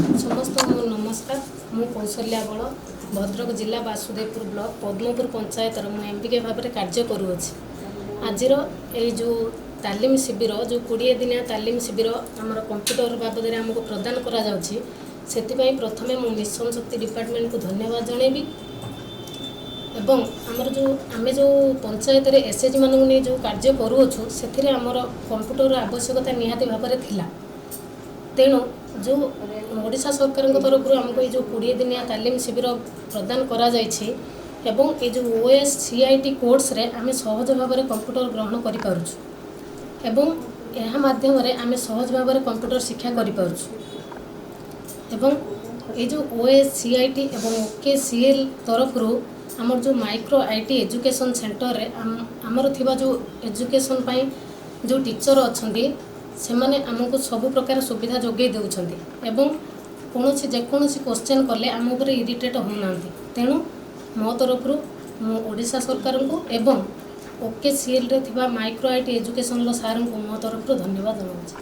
ସମସ୍ତଙ୍କୁ ମୋ ନମସ୍କାର। ମୁଁ କୌଶଲ୍ୟା ବଳ, ଭଦ୍ରକ ଜିଲ୍ଲା ବାସୁଦେବପୁର ବ୍ଲକ ପଦ୍ମପୁର ପଞ୍ଚାୟତର ମୁଁ ଏମ୍.ବି.କେ ଭାବରେ କାର୍ଯ୍ୟ କରୁଅଛି। ଆଜିର ଏଇ ଯେଉଁ ତାଲିମ ଶିବିର, ଯେଉଁ 20 ଦିନିଆ ତାଲିମ ଶିବିର ଆମର କମ୍ପ୍ୟୁଟର ବାବଦରେ ଆମକୁ ପ୍ରଦାନ କରାଯାଉଛି, ସେଥିପାଇଁ ପ୍ରଥମେ ମୁଁ ମିଶନ ଶକ୍ତି ଡିପାର୍ଟମେଣ୍ଟକୁ ଧନ୍ୟବାଦ ଜଣାଇବି। ଏବଂ ଆମର ଯେଉଁ ଆମେ ଯେଉଁ ପଞ୍ଚାୟତରେ ଏସ୍.ଏଚ୍.ଜି ମାନଙ୍କୁ ନେଇ ଯେଉଁ କାର୍ଯ୍ୟ କରୁଅଛୁ, ସେଥିରେ ଆମର କମ୍ପ୍ୟୁଟରର ଆବଶ୍ୟକତା ନିହାତି ଭାବରେ ଥିଲା। ତେଣୁ ଯେଉଁ ଓଡ଼ିଶା ସରକାରଙ୍କ ତରଫରୁ ଆମକୁ ଏଇ ଯେଉଁ 20 ଦିନିଆ ତାଲିମ ଶିବିର ପ୍ରଦାନ କରାଯାଇଛି ଏବଂ ଏଇ ଯେଉଁ ଓ.ଏସ୍.ସି.ଆଇ.ଟି କୋର୍ସରେ ଆମେ ସହଜ ଭାବରେ କମ୍ପ୍ୟୁଟର ଗ୍ରହଣ କରିପାରୁଛୁ ଏବଂ ଏହା ମାଧ୍ୟମରେ ଆମେ ସହଜ ଭାବରେ କମ୍ପ୍ୟୁଟର ଶିକ୍ଷା କରିପାରୁଛୁ। ଏବଂ ଏଇ ଯେଉଁ ଓ.ଏସ୍.ସି.ଆଇ.ଟି ଏବଂ ଓ.କେ.ସି.ଏଲ୍ ତରଫରୁ ଆମର ଯେଉଁ ମାଇକ୍ରୋ IT education ସେଣ୍ଟରରେ ଆମର ଥିବା ଯେଉଁ ଏଜୁକେସନ୍ ପାଇଁ ଯେଉଁ ଟିଚର୍ ଅଛନ୍ତି, ସେମାନେ ଆମକୁ ସବୁ ପ୍ରକାର ସୁବିଧା ଯୋଗାଇ ଦେଉଛନ୍ତି ଏବଂ କୌଣସି ଯେକୌଣସି କୋଶ୍ଚେନ୍ କଲେ ଆମ ଉପରେ ଇରିଟେଟ୍ ହେଉନାହାନ୍ତି। ତେଣୁ ମୋ ତରଫରୁ ମୁଁ ଓଡ଼ିଶା ସରକାରଙ୍କୁ ଏବଂ ଓ.କେ.ସି.ଏଲ୍ରେ ଥିବା ମାଇକ୍ରୋ IT ଏଜୁକେସନ୍ର ସାର୍ଙ୍କୁ ମୋ ତରଫରୁ ଧନ୍ୟବାଦ ଜଣାଉଛି।